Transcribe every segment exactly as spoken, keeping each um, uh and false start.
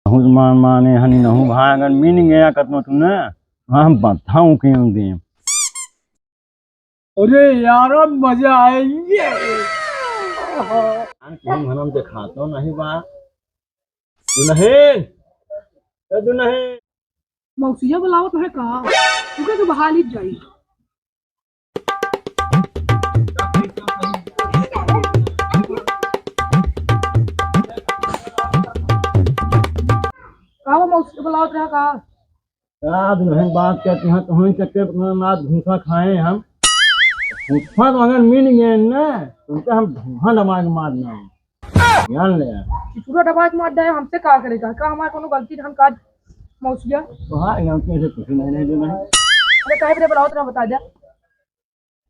बहुत मान माने हनी नहु भाई, अगर मिल गया कतनो तूने, हम बताऊं क्यों दे। अरे यार, अब मजा आएंगे। हम, हम दिखातो नहीं बा। दुल्हन, ए दुल्हन। मौसिया बुलावत है का? तुके तो बहाली जाई। का वो मौसी के बुलावत रहा का? का दुल्हन बात करती हैं, तुम्हें चक्कर में आज घूसा खाए हम। घूसा तो अगर मिल गए ना, तुमको हम धुआं दबा के मारना है। जान ले यार। पूरा दबा के मार दे, हमसे का करेगा? का हमार कोनो गलती रहन का मौसिया? तो हाँ, गलती से कुछ नहीं, नहीं देना है। अरे काहे बरे बुलावत रहा, बता दे।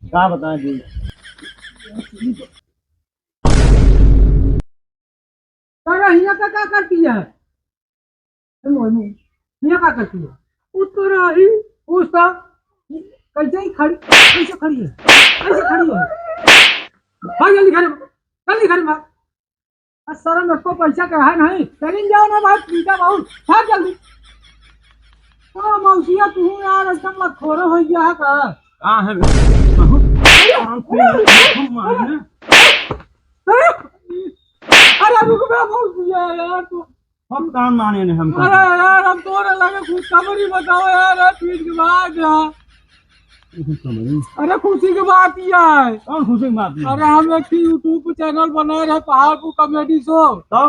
का बता दी? तारा हियाँ का, का करती है? ए मोनू, हियाँ का करती है? उतर आई। उस ता-, कैसे ही खड़ी, कैसे खड़ी है? कैसे खड़ी है? भाग जल्दी घर में, जल्दी घर में। आ, शर्म, इसको पैसा का है नहीं, चलिन जाओ ना भाई, पीटा बहुत, भाग जल्दी। ओ मौसिया, तू यार एकदम लखोरो हो गया है का? का है बे? बहुत काम से मारना। अरे रुक बे मौसिया यार, तू हम काम माने ने हम। अरे यार, हम तोरे लगे खुशखबरी बताओ यार, ए पीठ के बात यार। खुशखबरी? अरे खुशी की बात ही है। कौन खुशी की बात है? अरे हम एक ठे YouTube channel बनाए रहे, पहाड़पुर comedy show। तो?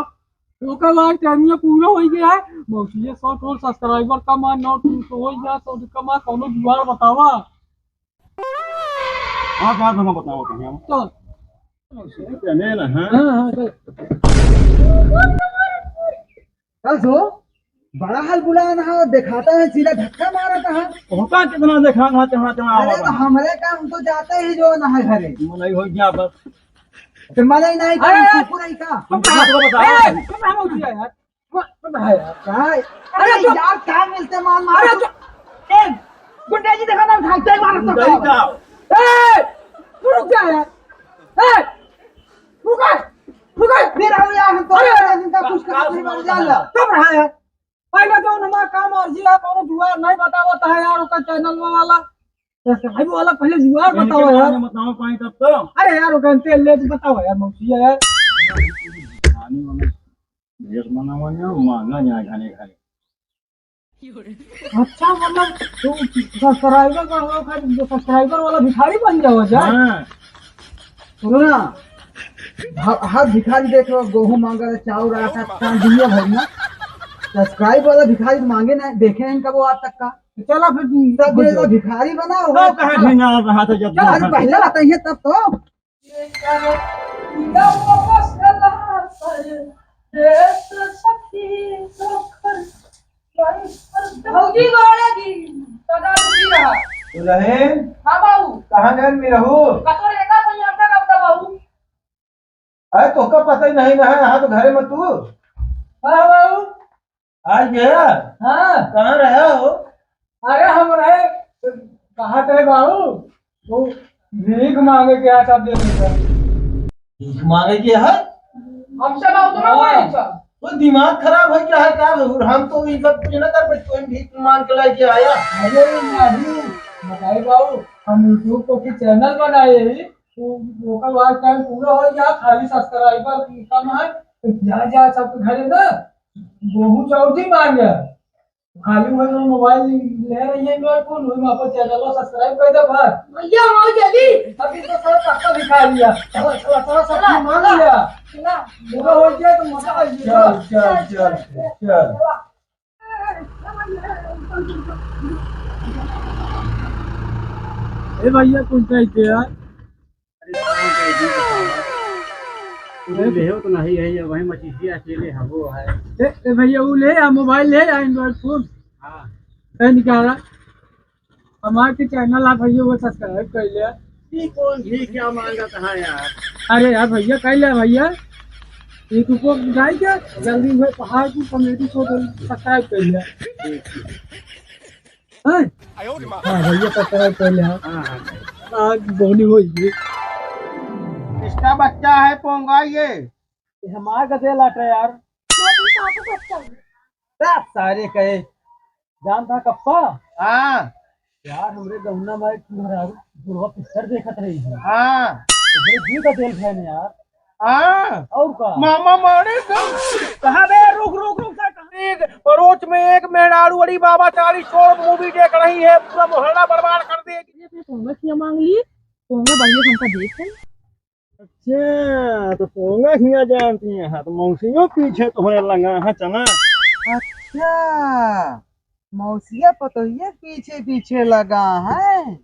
ओकर बाद time ये पूरा हो गया है, मौसिया सौ ठो subscriber कमा, नौ ठो हो गया, सौ कमा, कौनो जुगाड़ बतावा। हाँ, का कहाँ बताओ तो हम? चल। चले ना, हाँ? हाँ, हाँ, चल। का सो? बड़ा हाल बुलाना है, दिखाता है, सीधा धक्का मारता है। होता कितना देखा ना, चढ़ा, चढ़ा अरे, आवा तो बा। हमरे काम तो जाते ही जो ना है घरे। मनई हो गया बस। तो मनई नहीं अरे, काम, अरे, कुकुर है का? तुम कहाँ को बताओ? ए, तुम कहाँ उठ गया यार? अरे यार, का है? अरे अरे तो यार, का मिलते मान मार अरे तू? तो ए, गुड्डा जी देखा ना, उठा के मार गुड्डा जी का? ए, तू रुक जा यार। ए, रुक, रुक। मेरा हो यार, हम तो अरे, अरे, इनका कुछ का, का नहीं बन जाएगा। कब रहा है? पहले तो हमारा काम अर्जी है, कोनो जुगाड़ नहीं बतावत है यार, ओकर channel वाला। तो साहब वाला पहले जुगाड़ इनके बताओ यार। बारे में बताओ पाई तब तो। अरे यार, ओकर तेल ले तो बताओ यार, मौसी है यार। खाने वाला ढेर बनावा ना, महंगा जाए खाने खाने। अच्छा, मतलब, तू subscriber का हो, खाली जो subscriber वाला भिखारी बन जाओ जा। हाँ। सुनो ना, ह-, हर भिखारी देख लो, गेहूं मांगे, चाउर, आटा, काम दुनिया भर में। Subscribe वाला भिखारी मांगे ना, देखे हैं कब वो आज तक का। तो चला फिर, सब ये तो भिखारी बना हो। तो कहाँ ढींगा रहा था जब चला, अरे पहले बताइए तब तो। भौजी गोड़े दी, सदा दुखी रहा। दुल्हन। हाँ बाबू। कहाँ गए में रहू? कतोरे का सही हमका का बता बाबू? अरे तोहका पता ही नहीं ना है, यहाँ तो घरे में तू। हाँ बाबू। आ गया? हाँ। कहाँ रहा हो? अरे हम रहे, कहाँ थे बाबू? वो भीख मांगे के आया था, दे देता। भीख मांगे के है? हमसे बाबू तो ना हाँ। बोले अच्छा। वो दिमाग खराब है क्या है, क्या है? हम तो ये सब कुछ ना कर पाए, कोई भीख मांग के लेके आया। अरे नहीं, बताइए बाबू, हम YouTube पर की channel बनाए ही, तो ओकर watch time पूरा हो गया, खाली subscriber कम है, तो जा, जा सबके घरे ना, बहुत जल्दी मांगे। खाली वही mobile ले रही है, Android phone, वही में अपन channel subscribe कर दे बस। भैया, हम आओ जल्दी। अभी तो सब पक्का दिखा दिया। चलो, चलो, चलो, सब चला, मांग चला। लिया। चला। पूरा हो गया तो मजा आ गया। चल, चल, चल, चल। ए भैया, कुछ चाहिए यार? अरे, कहाँ का है जी बताओ? तू ले हो तो नहीं है, ये वही मछली अकेले हबो है। ए, ए भैया, वो ले आ, mobile ले आ, Android phone। हाँ। ए, निकाला। हमार के channel आप भैया वो subscribe कर ले। ये कौन भी क्या मांगत है यार? अरे यार भैया, कर ले भैया। ये तू को जाए क्या? जल्दी हुए पहाड़ की comedy show को subscribe कर ले। हैं? हाँ भैया, subscribe कर ले, हाँ। हाँ, हाँ। आज बोनी होई ये। इसका बच्चा है पोंगा ये। ये हमार गधे लाट है यार। मैं भी पापा को अच्छा हूँ। सारे कहे, जानता कप्पा? हाँ। यार, हमरे गौना में एक मेहरारू बुढ़वा पिक्चर देखत रही है। हाँ। ओकरे जी का दिल भैन यार। हाँ। और का? मामा मारे का। कहाँ बे? रुक, रुक, रुक, सर, कहाँ? एक परोच में एक मेहरारू अड़ी बाबा चालीस चोर मूवी देख रही है, पूरा मोहल्ला बर्बाद कर देगी। ये अपने सोना किया मांग ली, तो हमें बढ़िया हमका देख है। अच्छा, तो सोना हिया जानती हैं, हाँ, तो मौसियों पीछे तोहरे लगा है चना। अच्छा, मौसिया पतोहिया पीछे पीछे लगा है।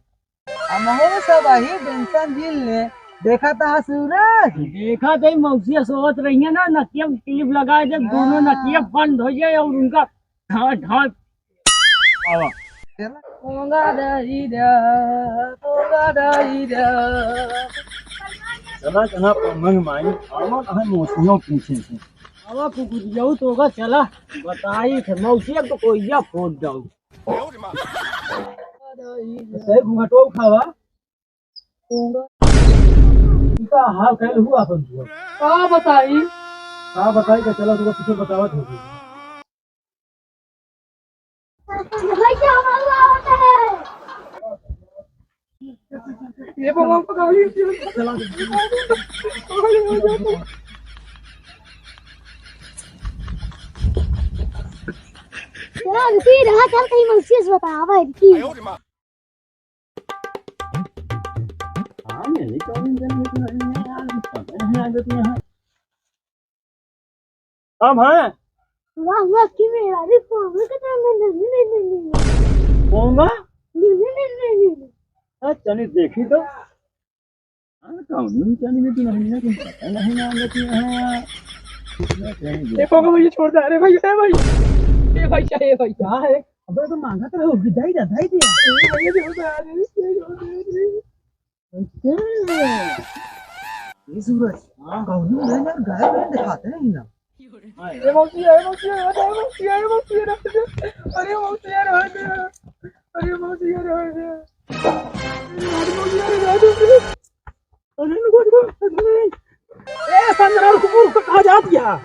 हमहू सब वही टेंशन झेल ले। देखा था सूरज? देखा थे मौसिया सोवत रही है ना, नकिया में क्लिप लगा दे, दोनों हाँ। नकिया बंद हो जाए और उनका ढाल ढाल आवा। चला। पोंगा दही दा, पोंगा दही दा। चला, चला, पोंगा माई, आवा कहाँ मौसियों पीछे से। आवा कुकुरियाऊ तो होगा, चला, बताई थे, मौसिया तो कोइया फोड़ जाऊ। सही घुंघटो उठावा। पोंगा। इनका हाल कैल हुआ अपन हुआ। का बताई? का बताई का, चला, तुमको कुछ बतावत होगी। भैया, हमारा आवत है। ये बाबा को गाड़ी। चल, रुकी रहा, चल, कहीं मौसी से बतावा है कि। हाँ, यही तो इंजन निकल रही है यार, पता नहीं आदत में है। अब है। वाह, वाह, कि मेरा भी पोंगा का नाम है, नहीं, नहीं, नहीं, नहीं। पोंगा? नहीं, नहीं, नहीं, नहीं, नहीं, नहीं। अरे, चलिए देखी तो। अरे, कौन नहीं चली, लेकिन हमने कुछ पता नहीं ना, लेकिन हाँ। ये पोंगा मुझे छोड़ दे, अरे भाई, अरे भाई। ए भाई, ए भाई। क्या है? अबे तो मांगा तो हो, विदाई दा, दाई दिया। ए भाई, ये देखो तो यार, ये देखो तो यार। अच्छा। ये सूरज, हाँ। कौन है यार, गायब है, दिखाते नहीं ना। ए मौसी, ए मौसी, ए मौसी, ए मौसी, ए मौसी, अरे मौसी यार, हट जा। अरे मौसी यार, हट जा। अरे मौसी यार, हट जा। अरे रुको, रुको, रुको। ए, संजरा, रुको, रुको, कहाँ जात गया?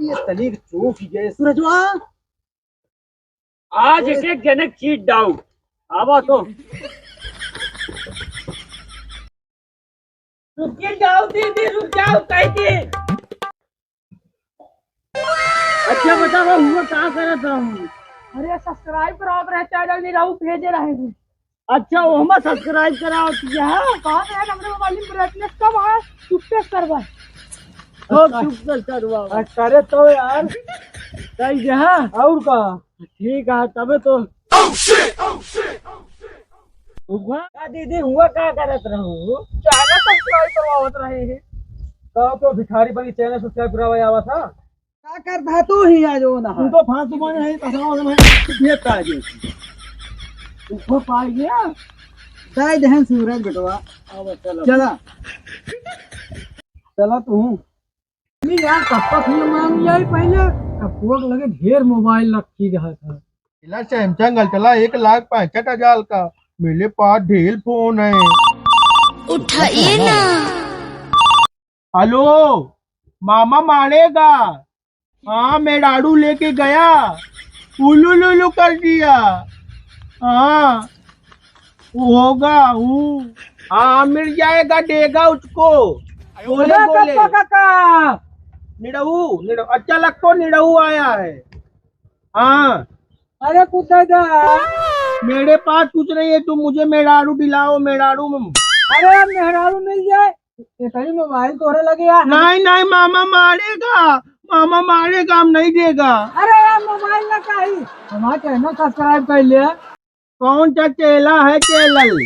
ये तनिक चौक गए, सूरजवा। आज एक एक जने चीट डाउ। आवा तो। रुक के जाओ दीदी, रुक जाओ, कह दे। अच्छा बतावा, हुआ का करत रहू? अरे subscribe करावत रहे channel, निरहू भेजे रहे हूँ। अच्छा, ओहमा subscribe करावत है? कहा तो है, हमरे मोबाइल में brightness कम है, चुप से करवा। ओ, अच्छा। चुप से करवा। अच्छा, अरे तो यार। सही है। और का? ठीक है, तबे तो। हुआ? का दीदी, हुआ का करत रहू? Channel subscribe करवावत रहे हैं। का तो भिखारी बनी channel subscribe करावे आवा था? का करत है तू ही आज वो ना? तू तो फालतू बने है, कसम से मैं भेद का है। तू को पाई गया? ताई दहन सूरज बेटवा। अब चलो। चला। चला तू। नहीं यार, कप्पा क्यों मांग लिया ही पहले? कप्पा के लगे ढेर मोबाइल रखी रहा था। इला Samsung Ultra एक लाख पैंसठ हजार का, मेरे पास ढेर फोन है। उठाइए ना। हेलो, मामा मारेगा। हाँ, मेहरारू लेके गया, उलू लुलू कर दिया। हाँ, वो होगा, वो। हाँ, मिल जाएगा, देगा उसको। बोले, अरे बोले। काका, काका। निरहू, निरहू, अच्छा लगतो निरहू आया है। हाँ। अरे कुछ दे दे। मेरे पास कुछ नहीं है, तुम मुझे मेहरारू दिलाओ, मेहरारू में। अरे मेहरारू मिल जाए, ये कहीं मोबाइल तोरे लगे यार। नहीं, नहीं, मामा मारेगा, मामा मारेगा, हम नहीं देगा। अरे यार मोबाइल ना चाहिए, हमारा channel subscribe कर ले। कौन सा चेला है channel?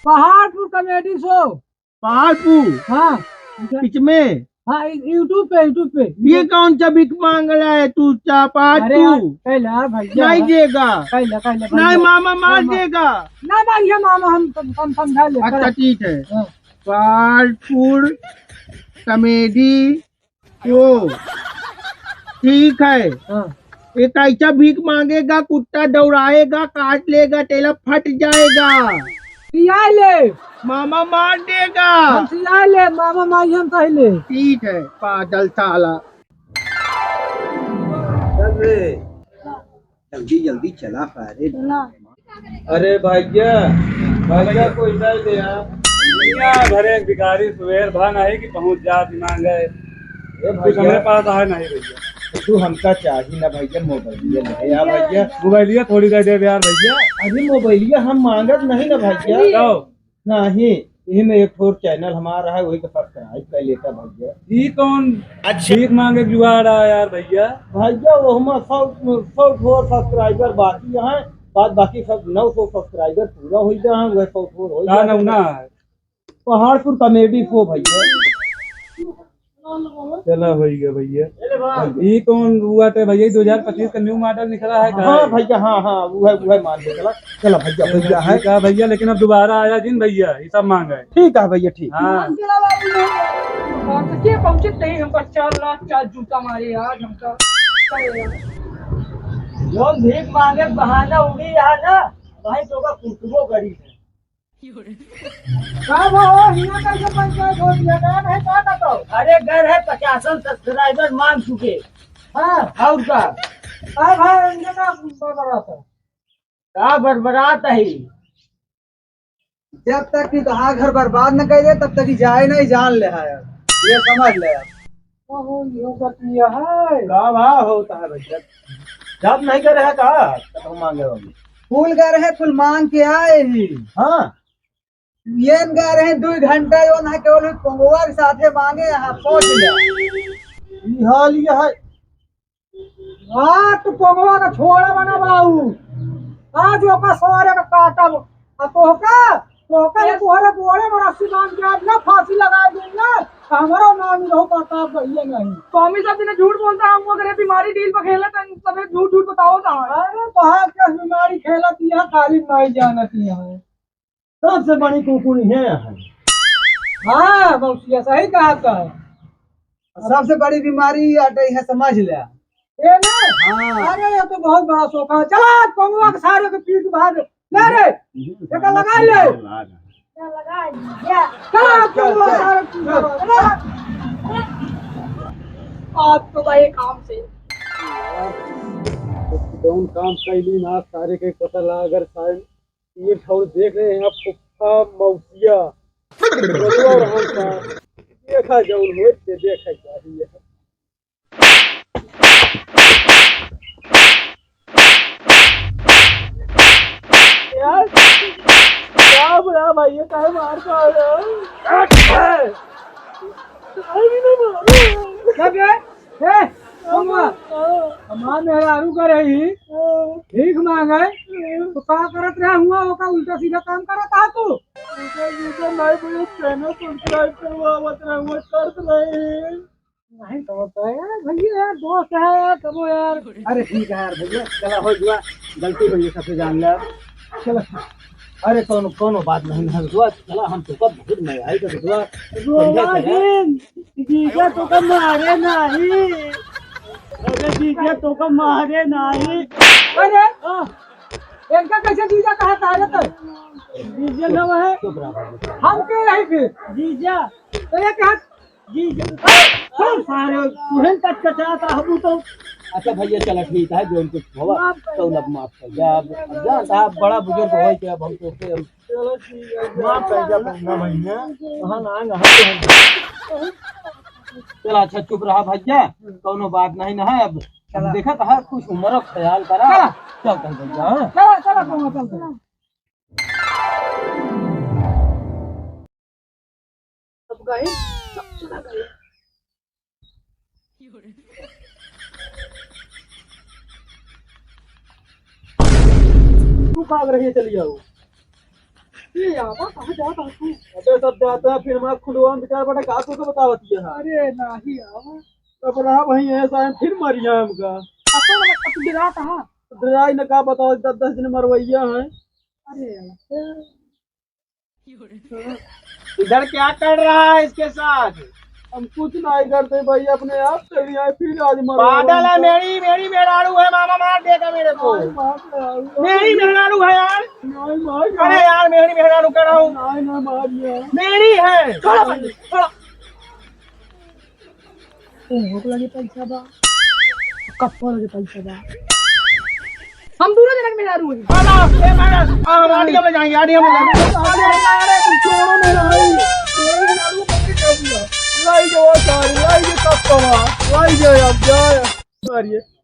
पहाड़पुर comedy show। पहाड़पुर? हाँ। किस में? हाँ, यू-, YouTube पे, YouTube पे। ये कौन सा भीख मांग रहा है तू, चा-, पहाड़पुर? अरे यार, कैला भैया। नहीं देगा। कैला, कैला नहीं, भैया। मामा मार देगा। ना मारिए मामा, हम, हम, हम समझा ले। अच्छा, ठीक है। हाँ। पहाड़पुर comedy show। ठीक है। हाँ। एक ऐसा भीख मांगेगा, कुत्ता दौड़ाएगा, काट लेगा, तेला फट जाएगा। सिया ले। मामा मार देगा। हम सिया ले, मामा मार हम पहले। ठीक है, पागल साला। जल्दी जल्दी चला सारे। अरे भैया, भैया कोई दे दे यार। दुनिया भरे भिखारी सुबेर भा नहीं कि पहुँच जा दिमाग है। ए कुछ भैया, हमरे पास है नहीं भैया। तू हमका चाही ना भैया, मोबाइलिया ले आ भैया। मोबाइलिया थोड़ी दे दे यार भैया। अरे मोबाइलिया हम मांगत नहीं ना भैया। नहीं। यही में एक ठो चैनल हमारा है, वही का सब्सक्राइब कर लेता भैया। ई कौन अच्छा। भीख मांगे जुगाड़ आ यार भैया? भैया वो हमार सौ, सौ ठो सब्सक्राइबर बाकी हैं, बाद बाकी सब नौ सौ सब्सक्राइबर पूरा हो गया है, वह सौ ठो हो का गया। नमूना है? पहाड़पुर कॉमेडी शो भैया। चला होई गया भैया। ई कौन हुआ थे भैया, दो हज़ार पच्चीस का न्यू मॉडल निकला है का? हाँ भैया, हाँ, हाँ, वो है, वो है, मान के चला। चला भैया, भैया है। ठीक है भैया, लेकिन अब दोबारा आया जिन भैया, ये सब मांगा है। ठीक है भैया, ठीक। हाँ। मान चला बाबू, हाँ, तो के पहुंचे तही हमका चार लात चार जूता मारे आज हमका। जौन भीख मांगे बहाना उड़ी यहाँ ना, भाई तो का कुटबो करी है। का बा हो, हियां कैसे पंचायत हो गया? का नहीं, का बताओ? अरे, घर है, पचासन सब्सक्राइबर मांग चुके। हाँ। और का? का भाई, इनके का बड़बड़ात है? का बड़बड़ात है? जब तक कि तोहार घर बर्बाद न कर दे, तब तक ही जाए नहीं, जान ले है, ये समझ ले। ओहो, यो बतिया है। का भाव होता है भैया? जब नहीं करे है का? तो मांगे होंगे। फूल गए रहे, फूल मांग के आए ही। हाँ। ये न गए रहे दो घंटा, यो ना केवल पंगवा के साथे मांगे, यहाँ पहुंच गया। ई हाल ये है। हाँ, तू पंगवा का छोड़ा बना बाऊ। आज ओका सारे का काटब। आ तोहका, तोहका ये तोहरे गोड़े में रस्सी बांध के आज ना फांसी लगा दूंगा। हमारा नाम रहो प्रताप भैया नहीं। स्वामी साहब जी ने झूठ बोलता, हम वो करे बीमारी डील पर खेलत है, तबे झूठ झूठ बताओ था। अरे, तोहार के बीमारी खेलत यहाँ काली माई जानत यहाँ। सबसे बड़ी कुकुरी है यहाँ। हाँ, मौसिया सही कहा था। सबसे बड़ी बीमारी अटे है, समझ ले। ये ना? हाँ। अरे, ये तो बहुत बड़ा सोखा है। चला, पंगवा के सारे के पीठ भाग। ले रे, एका लगा ले। चला, चल, पंगवा के सारे पीठ भाग। चला। आज तो भाई काम से। जौन काम कैली ना, सारे के पता ला, अगर सारे ये ठौर देख रहे हैं आप, फुफ्फा मौसिया। और हम का देखा जौन होए, ते देखा चाहिए। यार, क्या बुरा भाई, ये काहे मार पा रहे हो? अरे, नहीं मारो। क्या बे? ए, कौन बा? हमार मेहरारू का रही, भीख मांगे, तो का करत रहा हुआ, ओका उल्टा सीधा काम करत हा तू? उल्टा सीधा नहीं, मुझे channel subscribe करवावत रहा हुआ, करत रहे। नहीं तो होता है यार, भैया यार, दोस्त है यार, कबो यार। अरे ठीक है यार भैया, चला हो जुआ, गलती भैया सबसे जान ले। चलो। अरे कौनो, कौनो बात नहीं, हम दुआ चला, हम तो कब बहुत मजा आई तो दुआ। रोवा बढ़िया से है। दिन, जीजा तो कब मारे नहीं। अरे जीजा तो कब मारे नहीं। अरे, हाँ। इनका कैसे जीजा कहा था रे तो? जीजा ना है। चुप रहा भाई। हम के रही फिर? जीजा। तो ये कहा जी, जी। सब सारे तुहन कचकचाता हबू तो। अच्छा भैया, चला ठीक है, जो कुछ होवा, माफ कर तो दे। अब माफ कर दे। अब, अब जान साहब, बड़ा बुजुर्ग हो के अब हम तो के हम चलो ठीक है, माफ कर दे, अपना भैया। कहाँ ना, ना, हम चला, अच्छा, चुप रहा भैया, कौनो बात नहीं ना है। अब, अब चला। देखा तो है, कुछ उम्र ख्याल करा। चला। चल, चल भैया, हाँ। चला, चला, चला, चला। सब गए, सब चला गए। तू भाग रही है, चली जाओ। ये आवा, कहाँ जाता है तू? अबे सब जाता है, फिर हमारा खुलवा में बेचारा बड़ा का तुझे बतावत ये है। अरे नहीं आवा। अब रहा वहीं ऐसा है, फिर मरिया हमका। अपन मतलब तू डरा कहाँ? डराई न का बताओ, दस दस दिन मरवैया है। अरे यार। इधर क्या कर रहा है इसके साथ? हम कुछ नहीं करते भाई, अपने आप चली आए, फिर आज मरो। पागल है, मेरी, मेरी मेहरारू है, मामा मार देगा मेरे को। नहीं, मार मेहरारू। मेरी मेहरारू है यार। नहीं, मार यार। अरे यार, मेरी मेहरारू कह रहा हूँ। नहीं, नहीं, मार यार। मेरी है। छोड़ो भाई, छोड़ो। तुम भूख लगी पैसा बा। कप्पा लगे पैसा बा। हम दोनों जना के मेहरारू है। अरे, ए, मारा, आ, हम आडिया में जाएंगे, आडिया में जाएंगे। अरे, अरे, अरे, तू छोड़ो ना भाई। मेरे मेहरारू को भी कर दिया। लाई जो सारी, लाई जो कप्पा, लाई जो अब जाए। अरे,